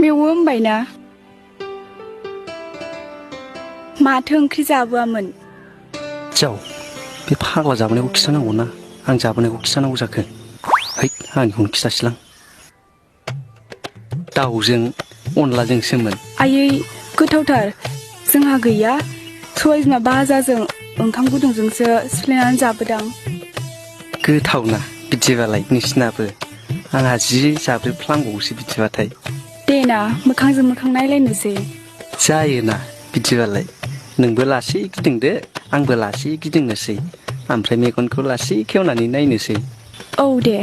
मेवो होनबायना माथो ओंख्रि जाबोआमोन जाव बे फाग्ला जाबोनायखौ खिथानांगौ ना आं जाबोनायखौ खिथानांगौ जाखो है आंनिखौनो खिथासैलां दाउजों अनलाजोंसोमोन आयै गोथावथार जोंहा गैया सबाय बिमा भाजाजों ओंखाम गुदुंजोंसो सिफ्लेनानै जाबोदां गोथावना बिदिबालाय नोंसिनाबो आंहा जि जाब्रेफ्लांबावोसो बिदिबाथाय देना मोखांजों मोखां नायलायनोसै जायोना बिदिबालाय नोंबो लासै गिदिंदो आंबो लासै गिदिंनोसै ओमफ्राय मेगनखौ लासै खेवनानै नायनोसै औ दे